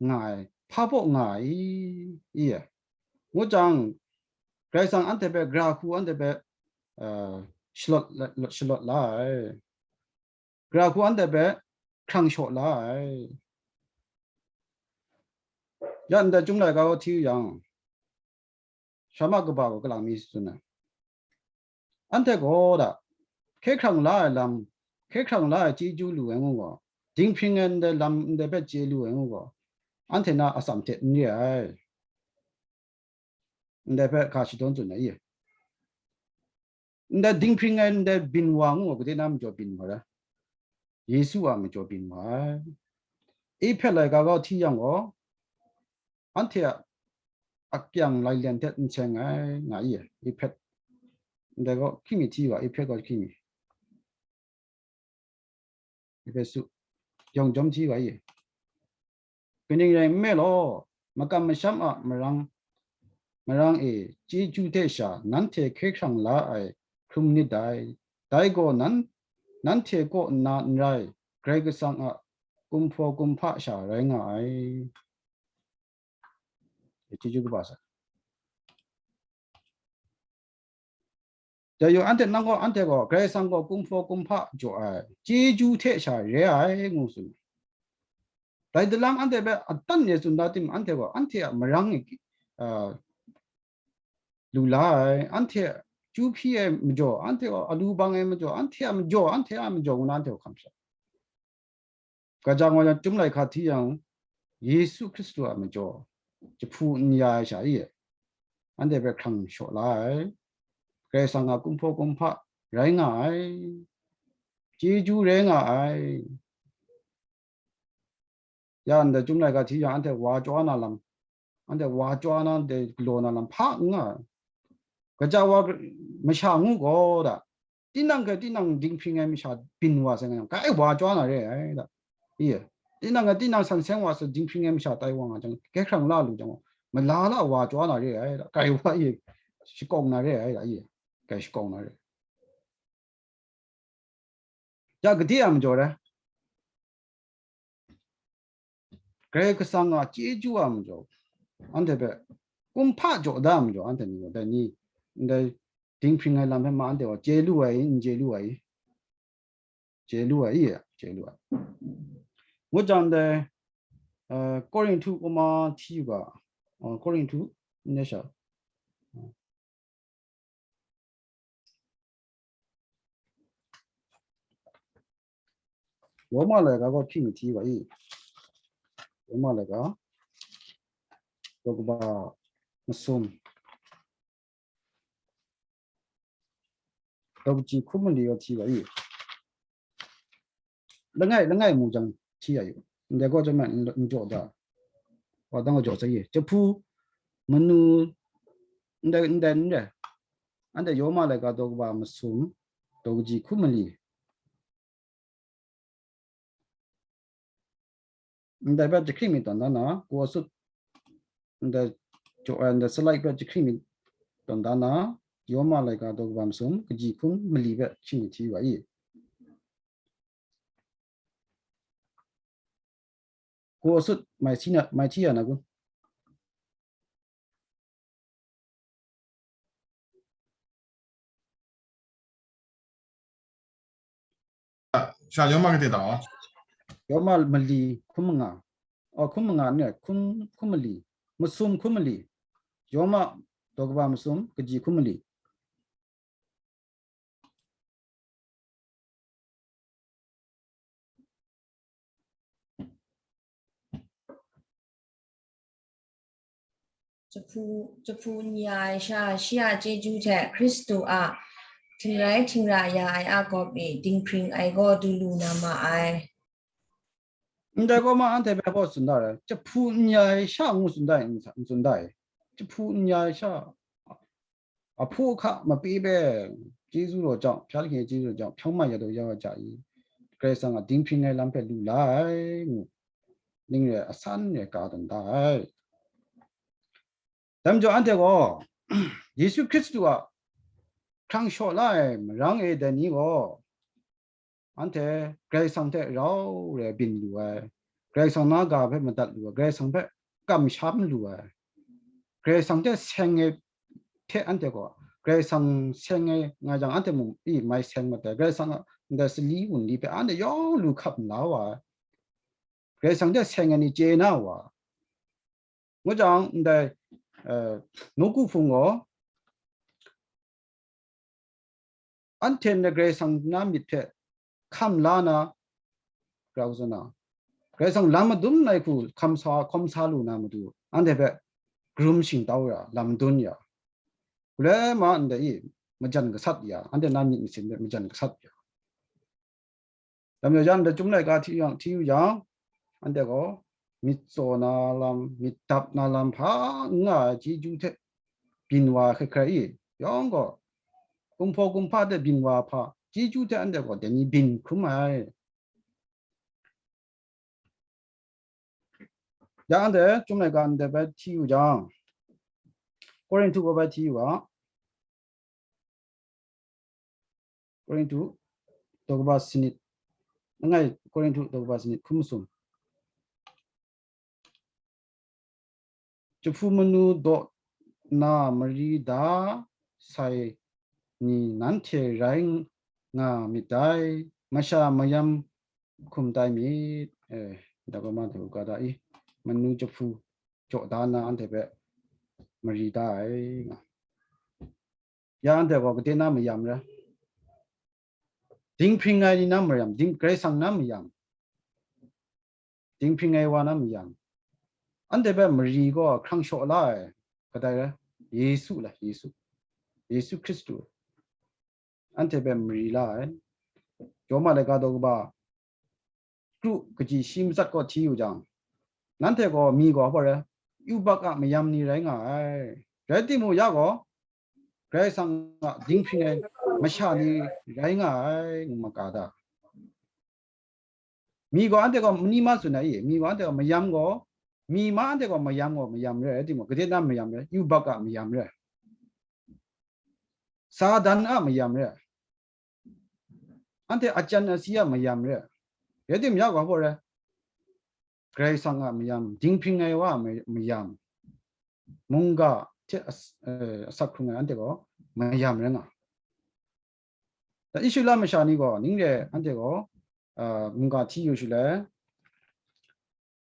nga ai, hpa baw nga ai i, i e. Ngu jang, Karai Kasang anhte hpe, gara hku anhte hpe, uh, shalawt la, shalawt la ai. Gara hku anhte hpe hkrang shaw la ai. Ya ndai Chyum laika gaw hti yang, Sharma kaba gaw kalang mi tsun ai. Anhte gaw da, hkye hkrang la ai lam, hkye hkrang la ai chyeju lu ai ngu gaw, dinghpring ai ndai lam ndai hpe chye lu ai ngu gaw, anhte na atsam hte n re ai. Ndai hpe hka shadawn tsun ai i? Ndai dinghpring ai ndai byin wa ngu gaw, gade na majaw byin wa ai? Yesu a majaw byin wa ai. Ehpet laika gaw hti yang gaw, anhte a akyang lailen hte n seng ai, nga i, Ehpet. Ndai gaw hkying mi hti wa, Ehpet gaw hkying mi. Ehpesu yawng jawm hti wa i. Kaning rai nme law, makam masham a marang, marang e chyeju hte sha nanhte hkye hkrang la ai hkrum nit dai. Dai gaw nan, nanhte kaw nna n rai, Karai Kasang a kumhpaw kumhpa sha rai nga ai. Chyeju kaba sa. Dai yu anhte nang gaw, anhte gaw Karai Kasang gaw kumhpaw kumhpa jaw ai, chyeju hte sha re ai, ngu tsun. Dai dalam anhte hpe adan e tsun da tim, anhte gaw anhte a marang e, a, lu la ai, anhte chyu hpyi ai majaw, anhte gaw alu bang ai majaw, anhte a majaw, anhte a majaw ngu na anhte gaw hkam sha. Gaja ngwa yang Chyum laika hti yang, Yesu Hkristu a majaw jahpu n ya ai sha i, anhte hpe hkrang shaw la ai, Karai Kasang a kumhpaw kumhpa rai nga ai, chyeju rai nga ai. Ya ndai Chyum laika hti yang, anhte wa chyaw na lam, anhte wa chyaw na, anhte galaw na lam hpa n nga ai. Gaja wa masha ngu gaw da, tinang hkrai tinang dinghpring ai masha byin wa sai nga yang, grai wa chyaw na re ai da. I e, tinang hkrai tinang san seng wa sa dinghpring ai masha tai wa nga jang, hkye hkrang la lu jang, mala la wa chyaw na re ai da, grai wa i shakawng na re ai da, i e, grai shakawng na re. Ya gade a majaw rai? Karai Kasang a chyeju a majaw, anhte hpe kumhpa jaw da a majaw, anhte ni gaw dai ni, ndai dinghpring ai lam hpe ma anhte gaw chye lu ai i, n chye lu ai i? Chye lu ai i, chye lu ai. Ngu jang dai, uh, Korinhtu kuma hti u ga, uh, Korinhtu n de sha, Roma laika gaw hkying mi hti wa i? Roma laika, daw kaba masum, daw kaji hkun mali gaw hti wa i? Langai, langai mu jang hti ya yu. Ndai gaw chyawm ai n, n jaw da. wa dang jaw sa ye. Jahpu manu ndai ndai ndai. Anhte Roma laika daw kaba masum, daw kaji hkum mali. Ndai hpe jahkring mi tawn dan na, kaw sut ndai jaw ai ndai salai hpe jahkring mi tawn dan na, Roma laika daw kaba masum, kaji hkum mali hpe shing mi hti wa i. Kaw sut mai si na, mai hti ya na kun. Sha Roma kade daw? Roma mali hkum manga. Oh, hkum manga ne, hkum, hkum mali. Masum hkum mali. Roma daw kaba masum, kaji hkum mali. Jahpu, jahpu n ya ai sha, shi a chyeju hte Hkristu a htingrai htingra ya ai a gawp e dinghpring ai gaw du lu na ma ai. Ndai gaw ma anhte hpe hpaw tsun da ai, jahpu n ya ai sha ngu tsun da ai, n tsun da ai. Jahpu n ya ai sha, ahpaw ahka mape be, chyeju law jang, hpya lahkyen chyeju law jang, hpyawng ma ya daw ya wa ja i, Karai Kasang a dinghpring ai lam hpe lu la ai, ngu, ning re asan re ka dan da ai. Dai majaw anhte gaw, Yesu Hkristu a hkrang shaw la ai marang e dai ni gaw, anhte Karai Kasang hte rau rai byin lu ai, Karai Kasang na ga hpe madat lu ai, Karai Kasang hpe kamsham lu ai, Karai Kasang hte seng ai hte anhte gaw, Karai Kasang seng ai nga jang, anhte mung i mai seng mat ai, Karai Kasang a ndai sali wunli hpe anhte yawng lu hkap nla wa ai, Karai Kasang hte seng ai ni chye na wa ai. Ngu jang, ndai, eh, nawku hpung gaw, anhte ndai Karai Kasang na myit hte hkam la na, grau zawn na, Karai Kasang lam madun ai hku hkam sa, hkawm sa lu na matu, anhte hpe karum shingtau ya, lam dun ya, gulai ma ndai i majan gasat ya, anhte na myit masin hpe majan gasat ya. Dai majaw, yan dai Chyum laika hti yang, hti yu yang, anhte gaw myit tsaw na lam, myit dap na lam hpa n nga ai chyeju hte byin wa hkrai hkrai i, yawng gaw, kumhpaw kumhpa hte byin wa hpa, chyeju hte anhte gaw dai ni byin hkrum ai. Ya anhte Chyum laika ndai bai hti yu jang, Korinhtu kaw bai hti yu ga, Korinhtu daw kaba sanit, langai Korinhtu daw kaba sanit hkum masum. Jahpu manu daw na mari da sai ni nanhte rai nga myit dai, masha mayam hkum tai myit. Eh, daw kaba ma daw ga da i, manu jahpu jaw da na anhte hpe mari da ai nga. Ya anhte gaw gade na mayam rai. Dinghpring ai ni na mayam, ding, Karai Kasang na mayam. Dinghpring ai wa na mayam. Anhte hpe mari gaw hkrang shaw la ai, kadai rai? Yesu la, Yesu. Yesu Hkristu. Anhte hpe mari la ai. Roma laika daw kaba kru kaji shi matsat gaw hti yu jang, nanhte gaw mi gaw hpa rai, yubak a mayam ni rai nga ai. Rai timung, ya gaw, Karai Kasang a dinghpring ai masha ni rai nga ai, ngu ma ga da. Mi gaw anhte gaw mani ma tsun ai i? Mi gaw anhte gaw mayam gaw, mi ma anhte gaw mayam gaw mayam rai, rai timung, gade na mayam rai, yubak a mayam rai, Satan a mayam rai, anhte ajan asi a mayam rai, rai timung, ya gaw hpa rai, Karai Kasang a mayam, dinghpring ai wa a may-, mayam, mungga hte as-, eh, asak hkrung ai anhte gaw mayam rai nga. Da Israela masha ni gaw, ning re anhte gaw, ah, mungga hti yu shaloi,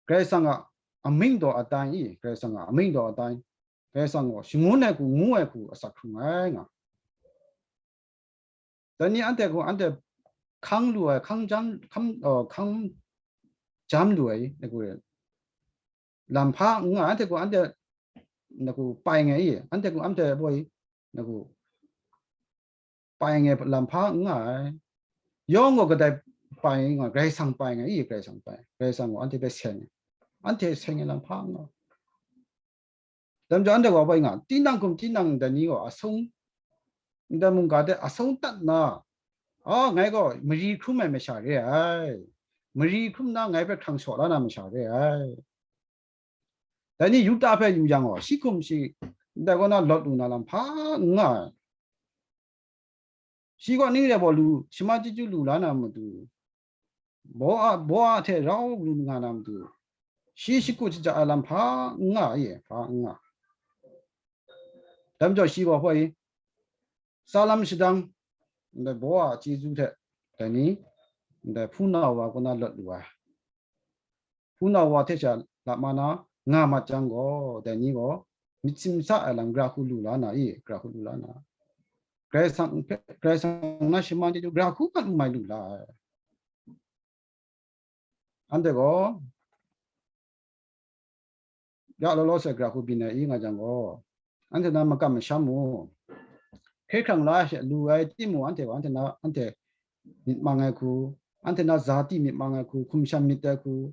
Karai Kasang a amying daw atai i, Karai Kasang a amying daw atai, Karai Kasang gaw shangun ai hku, ngu ai hku asak hkrung ai nga. Dai ni anhte gaw, anhte hkang lu ai, hkang jam, hkang, oh, hkang jam lu ai, na ku re. Lam hpa n nga, anhte gaw, anhte, na ku, pai ngai i, anhte gaw, anhte boi, na ku, pai ngai lam hpa n nga ai. Yawng gaw kadai pai nga, Karai Kasang pai ngai i, Karai Kasang pai. Karai Kasang gaw anhte hpe seng ai. Anhte seng ai lam hpa n nga. Dai majaw anhte gaw bai nga, tinang hkum tinang dai ni gaw asung, ndai mungga de asung tat nna, a, ngai gaw mari hkrum ai masha re ai, mari hkrum nna ngai hpe hkrang shaw la na masha re ai. Dai ni Yuda hpe yu yang gaw, shi hkum shi ndai kaw na lawt lu na lam hpa n nga ai. Shi gaw ning re baw lu, shaman chyeju lu la na matu, baw a, baw a hte rau lu nga na matu, shi shakut shaja ai lam hpa n nga ye, hpa n nga. Dai majaw shi gaw hoi, tsa lam shadang, ndai baw a chyeju hte, dai ni, ndai hpunau wa kaw na lawt lu ai. Hpunau wa hte sha lap ma na nga mat jang gaw, dai ni gaw myit simsa ai lam gara hku lu la na i, gara hku lu la na. Karai Kasang hpe, Karai Kasang na shaman chyeju gara hku mat n mai lu la ai. Anhte gaw, ya law law sai gara hku byin ai i nga jang gaw, anhte na makam masham mu, hkye hkrang la hte lu ai timung, anhte gaw, anhte na, anhte myit mang ai hku, anhte na zati myit mang ai hku, hkum shan myit ai hku,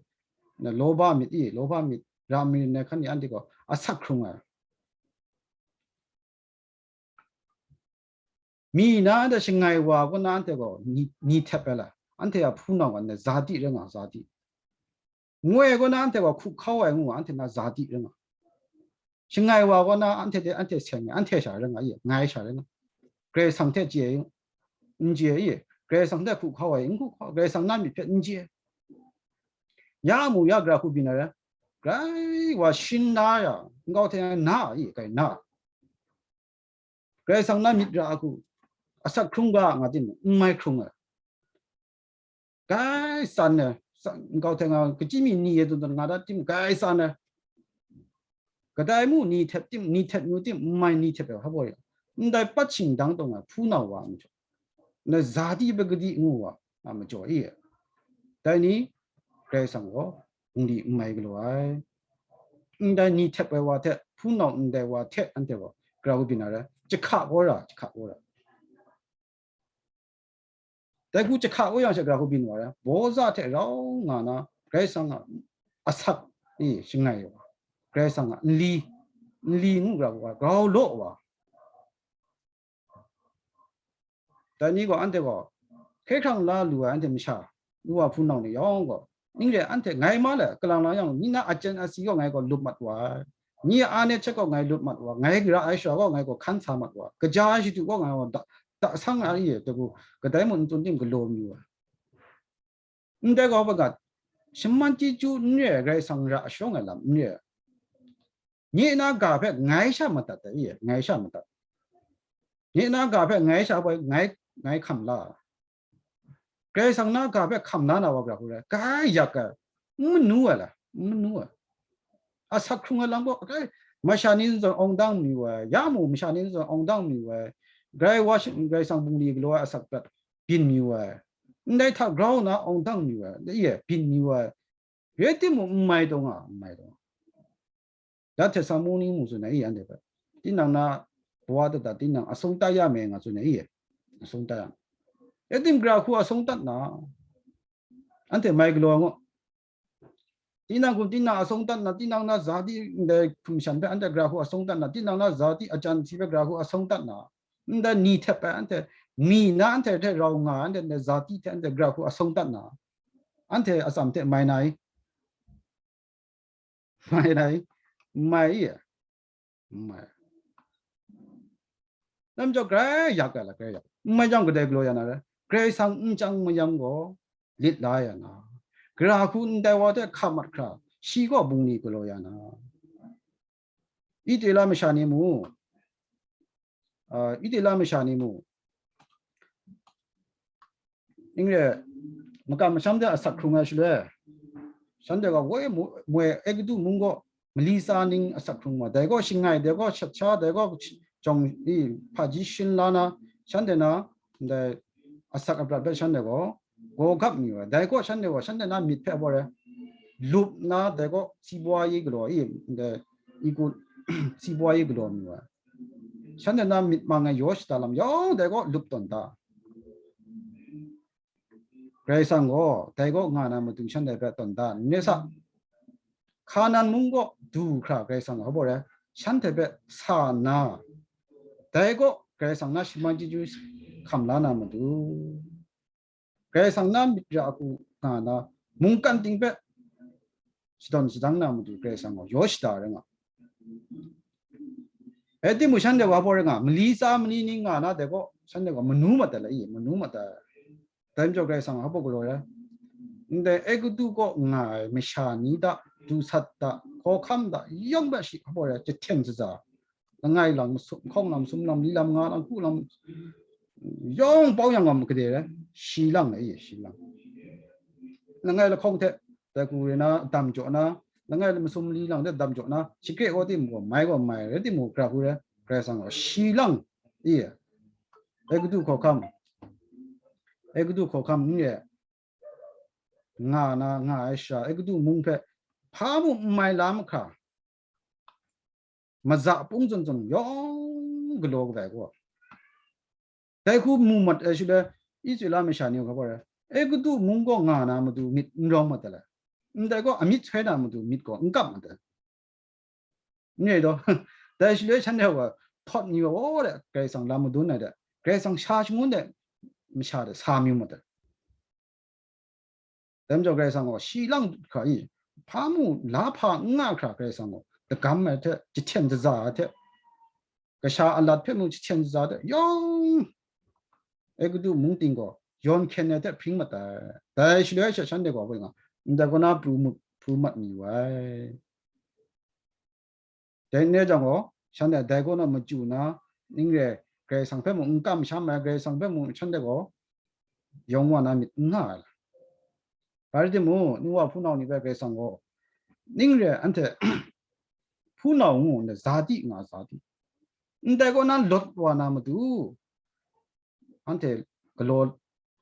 na loba myit i, loba myit, ra myit ai hkan ni anhte gaw asak hkrung ai. Mi na anhte shangai wa kaw na anhte gaw ni, ni htep ai la, anhte a hpunau gaw anhte zati rai nga, zati. Ngoi kaw na anhte gaw hku hkau ai ngu, anhte na zati rai nga. Shangai wa kaw na anhte de anhte seng ai, anhte sha rai nga, ye, ngai sha rai nga. Karai Kasang hte chye ai, n chye ai, ye, Karai Kasang hte hku hkau ai, n hku hkau, Karai Kasang na myit hpe n chye. Ya mu ya gara hku byin na rai, grai wa shin na ya, nkau hte na, ye, grai na. Karai Kasang na myit ra a hku, asak hkrung ga nga timung, n mai hkrung ai. Grai san ai, san, nkau hte nga, kachyi mi ni e tsun tsun nga dat timung, grai san ai. Kadai mu ni htep tim, ni htep ngu tim, n mai ni htep ai hpa baw ya. Ndai pat shingdang taw nga, hpunau wa a majaw. Ndai zati pagadi ngu wa a majaw e. Dai ni, Karai Kasang gaw, bungli n mai galaw ai. Ndai ni htep ai wa hte, hpunau ndai wa hte, anhte gaw, gara hku byin na rai, jahka gaw ra, jahka gaw ra. Dai hku jahka gaw yang she gara hku byin wa rai, baw za hte rau nga na, Karai Kasang a asak e shangai wa, Karai Kasang a nli, nli ngu gara hku wa, grau law wa. Dai ni gaw anhte gaw, hkye hkrang la lu ai anhte masha, nu wa hpunau ni yawng gaw, ning re anhte ngai ma le, kalang lang yang, ni na ajan asi gaw ngai gaw lup mat wa ai. Ni a ne hte gaw ngai lup mat wa, ngai gara ai shara gaw ngai gaw hkan sa mat wa, kaja ai shadu gaw ngai gaw da, da sang ai ye, dagu, kadai mung n tsun tim galaw mi wa. Ndai gaw hpa ga, shaman chyeju n re ai, Karai Kasang ra shawng ai lam n re ai. Nye na ga hpe ngai sha madat ai, ngai sha madat. Nye na ga hpe ngai sha hpai, ngai, ngai hkam la. Karai Kasang na ga hpe hkam la na wa gara hku rai, grai yak ai, n manu ai la, n manu ai. Asak hkrung ai lam gaw, grai, masha ni zawn awng dang mi wa, ya mu masha ni zawn awng dang mi wa, grai wa shi, Karai Kasang bungli galaw ai asak prat byin mi wa, ndai hta grau na awng dang mi wa, dai e byin mi wa, rai timung, n mai taw nga, n mai taw nga. Ya hte sa mu ni mu tsun ai, anhte hpe. Tinang na, bawa dada tinang asung tai ya me nga tsun ai, asung tai ya. Ya tim gara hku asung tat na, anhte mai galaw ngu. Tinang hkum tinang asung tat na, tinang na zati ndai hkum shan hpe anhte gara hku asung tat na, tinang na zati ajan si hpe gara hku asung tat na, ndai ni htep ai anhte, mi na anhte hte rau nga ai anhte ndai zati hte anhte gara hku asung tat na, anhte atsam hte mai na i? Mai na i? Mai i? Mai. Namjaw grai yak ai la, grai yak. N mai jang kadai galaw ya na rai? Karai Kasang n chyang mayam gaw lit la ya na, gara hku ndai wa hte hka mat hkra, shi gaw bungli galaw ya na. Itila masha ni mu, ah, Itila masha ni mu, ning re, makam masham de asak hkrung ai shaloi, shanhte gaw woi mu-, moi Egutu mung gaw mali tsa ning asak hkrung wa, dai gaw shangai, dai gaw shat sha, dai gaw jawng i hpaji shin la na, shanhte na ndai asak aprat hpe shanhte gaw gaw gap mi wa, dai gaw shanhte gaw shanhte na myit hpe abaw rai lup na, dai gaw sibwa yi galaw i, ndai i ku sibwa yi galaw mi wa, shanhte na myit mang ai yaw shada lam yawng dai gaw lup tawn da. Karai Kasang gaw dai kaw nga na matu shanhte hpe tawn da n re sa. Hkanan mung kaw du hkra Karai Kasang gaw hpa baw rai, shanhte hpe sa nna, dai gaw Karai Kasang na shaman chyeju hkam la na matu, Karai Kasang na myit ra hku nga na, mungkan ting hpe shadawn shadang na matu Karai Kasang gaw yaw shada rai nga. E timung shanhte wa hpaw rai nga, mali tsa mali ning nga na dai gaw, shanhte gaw manu mat ai la i, manu mat ai. Dai majaw Karai Kasang hpa galaw ai? Ndai Egutu kaw nga ai masha ni hta, du sat hta, hkawhkam hta, yawng hta shi hpa rai jahten shaza. Langai lang masum, hkawng lam, sum lam, li lam, nga lam, hku lam, yawng pau yang gam gade rai, shi lang ai, shi lang. Langai lahkawng hte, dai hku rai na, dam jaw na, langai masum li lang hte dam jaw na, shakre gaw timung gaw, mai gaw mai, rai timung, gara hku rai, Karai Kasang gaw shi lang, i, Egutu hkawhkam, Egutu hkawhkam n re, nga na, nga ai sha, Egutu mung hpe hpa mung n mai la mahkra, maza pung zawn zawn yawng galaw kaba ai gaw, dai hku mu mat ai shaloi, Israela masha ni gaw hpa rai, Egutu mung gaw nga na matu myit n rawng mat ai, ndai gaw amyit soi na matu myit gaw n kap mat ai. N re taw, dai shaloi shanhte gaw htawt mi wa, o de, Karai Kasang lam madun ai de, Karai Kasang sha shangun de masha de sa mi mat ai. Dai majaw Karai Kasang gaw shi lang hkra i, hpa mu la hpa n nga hkra Karai Kasang gaw dagam ai hte, jahten shaza ai hte, kasha alat hpe mung jahten shaza ai hte, yawng Egutu mung ting gaw yawn hkyen ai hte hpring mat ai. Dai shaloi sha shanhte gaw, bai nga, ndai kaw na pru mut, pru mat mi wa ai. Dai n re jang gaw, shanhte dai kaw na machyu na, ning re, Karai Kasang hpe mung n kamsham ai, Karai Kasang hpe mung shanhte gaw yawng wa na myit n nga ai. Bai rai timung, nu wa hpunau ni hpe Karai Kasang gaw, ning re, anhte hpunau ngu nna, zati nga, zati. Ndai kaw na lawt wa na matu, anhte galaw,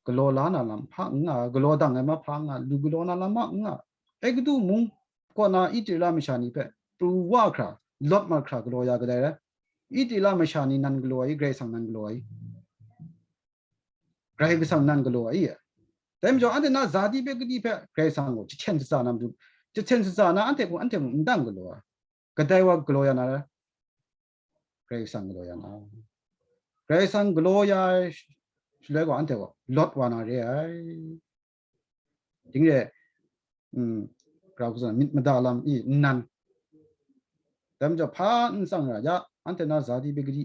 galaw la na lam hpa n nga, galaw dang ai ma hpa n nga, lu galaw na lam ma n nga. Egutu mung kaw na Israela masha ni hpe pru wa hkra, lawt mat hkra galaw ya kadai rai? Israela masha ni nan galaw ai, Karai Kasang nan galaw ai. Karai Kasang nan galaw ai. Dai majaw, anhte na zati hpe gadi hpe Karai Kasang gaw jahten shaza na matu, jahten shaza na anhte gaw, anhte mung n dang galaw ai. Kadai wa galaw ya na rai? Karai Kasang galaw ya na. Karai Kasang galaw ya ai shaloi gaw, anhte gaw lawt wa na re ai. Ding re, um, grau hku zawn myit mada lam i nnan. Dai majaw hpa n tsang ra ya, anhte na zati hpe gadi,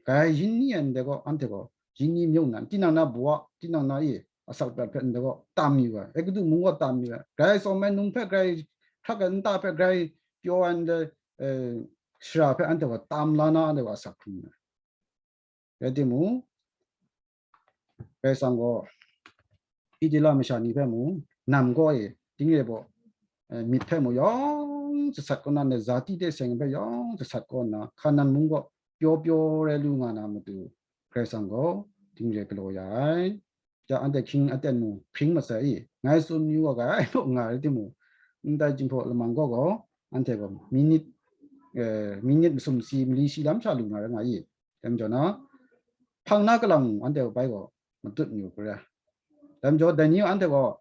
grai yin ni ai ndai gaw, anhte gaw yin ni myung nan, tinang na bawa, tinang na i asak prat hpe ndai gaw tam yu ai, Egutu mung gaw tam yu ai, grai tsawm ai num hpe, grai hkrak ai nta hpe, grai pyaw ai ndai, eh, shara hpe anhte gaw tam la na, anhte gaw asak hkrum ai. Rai timung, Karai Kasang gaw Israela masha ni hpe mung, nam gaw e, ding re baw, eh, myit hpe mung yawng jasat kaw na, ndai zati hte seng hpe yawng jasat kaw nna, Hkanan mung gaw pyaw pyaw rai lu nga na matu, Karai Kasang gaw ding re galaw ya ai. Ja, anhte hkying aten mung hpring masai i, ngai tsun yu wa ga ai, nga rai timung, ndai Jinghpaw lamang gaw gaw, anhte gaw minit, eh, minit masum si, mali shi lam sha lu nga rai nga i. Dai majaw na, hpang na kalang anhte bai gaw matut mi u hkra. Dai majaw, dai ni anhte gaw,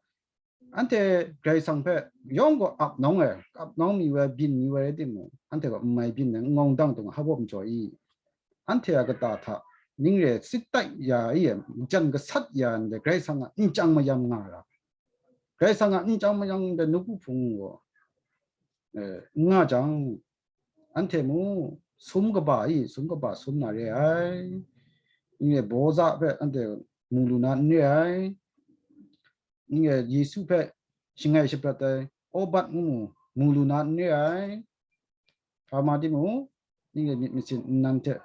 anhte Karai Kasang hpe yawng gaw ap nawng ai, ap nawng mi wai, byin mi wai rai timung, anhte gaw n mai byin ai, n ngawng dang dung hpa baw majaw i. Anhte a kata hta ning re sit tai ya i, majan gasat ya ndai Karai Kasang a nchyang mayam nga ra. Karai Kasang a nchyang mayam ndai nawku hpung gaw, eh, n nga jang, anhte mung sum kaba i, sum kaba sum na re ai. Ning re, Boaza hpe anhte mu lu na n re ai. Ning re, Yesu hpe shangai shaprat ai Obad ngu mu, mu lu na n re ai. Hpa ma timung, ning re myit masin nnan hte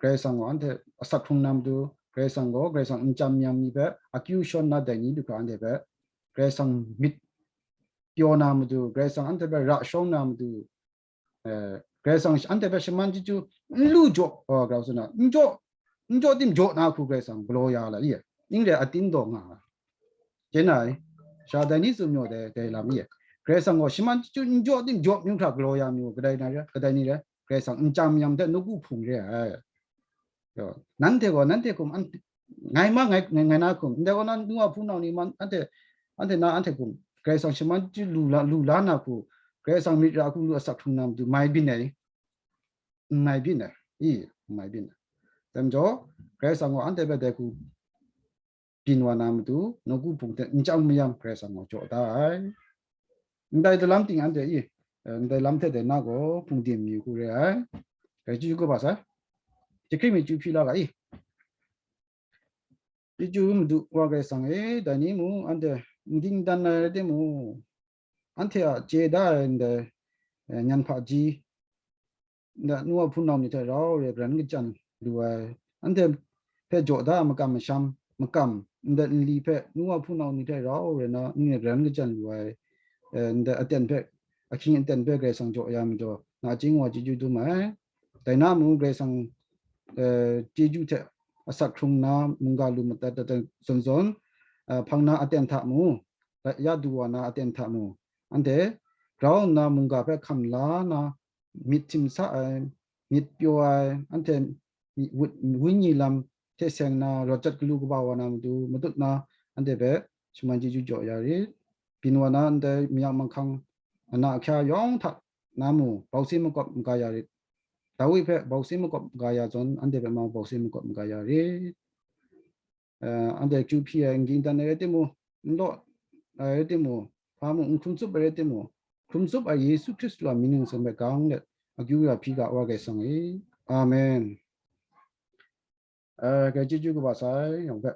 Karai Kasang gaw anhte asak hkrung na matu, Karai Kasang gaw, Karai Kasang nchyam mayam ni hpe akyu shawn na dai ni du hkra anhte hpe Karai Kasang myit pyaw na matu, Karai Kasang anhte hpe ra shawng na matu, eh, Karai Kasang anhte hpe shaman chyeju n lu jaw, oh, grau sa na, n jaw, n jaw tim jaw na hku Karai Kasang galaw ya la i, ning re atin daw nga ai. Chyen ai, sha dai ni tsun maw dai, dai lam i, Karai Kasang gaw shaman chyeju n jaw tim jaw myu hkra galaw ya myu, kadai na re, kadai ni re, Karai Kasang nchyam mayam hte nawku hpung re ai. Yo, nanhte gaw, nanhte hkum an-, ngai ma, ngai, ngai, ngai na hkum, ndai gaw na, nu wa hpunau ni man, anhte, anhte na, anhte hkum, Karai Kasang shaman chyeju lu la, lu la na hku, Karai Kasang myit ra hku lu asak hkrung na matu mai byin ai. n mai byin ai, i, n mai byin ai. Dai majaw, Karai Kasang gaw anhte hpe dai hku byin wa na matu, nawku hpung hte n chyam mayam Karai Kasang gaw jaw da ai. Ndai dalam ting anhte i, eh, ndai lam hte dai na gaw hpung dim mi hku re ai. Karai chyeju kaba sai. Jahkring mi chyu hpyi la ga i. Chyeju Madu Wa Karai Kasang e, dai ni mung anhte n ging dan ai rai timung, anhte a chye da ai ndai, eh, nyan hpaji, nda nu wa hpunau ni hte rau re garan kachyan lu ai, anhte hpe jaw da ai makam masham, makam, ndat nli hpe nu wa hpunau ni hte rau re na n re garan kachyan lu ai, eh, nda aten hpe, ahkying aten hpe Karai Kasang jaw ya majaw, nachying wa chyeju dum ai. Dai na mung Karai Kasang, eh, chyeju hte asak hkrung na mungga lu madat dat ai zawn zawn, eh, hpang na aten hta mung, ya du wa na aten hta mung, anhte grau nna mungga hpe hkam la na, myit htim sa ai, myit pyaw ai, anhte wut, wenyi lam hte seng na rawt jat galu kaba wa na matu, matut na anhte hpe shaman chyeju jaw ya rit. Byin wa na ndai mayang manghkang ana ahkya yawng hta na mu, bausi makawp maga ya rit. Dawi hpe bausi makawp maga ya zawn, anhte hpe ma bausi makawp maga ya rit. Eh, anhte akyu hpyi ai, n ging dan ai rai timung, n law ai rai timung, hpa mung n hkrum tsup ai rai timung, hkrum tsup ai Yesu Hkristu a mying ningsang hpe gang let, akyu ya hpyi ga Wa Karai Kasang e. Amen. Eh, Karai chyeju kaba sai, yawng hpe.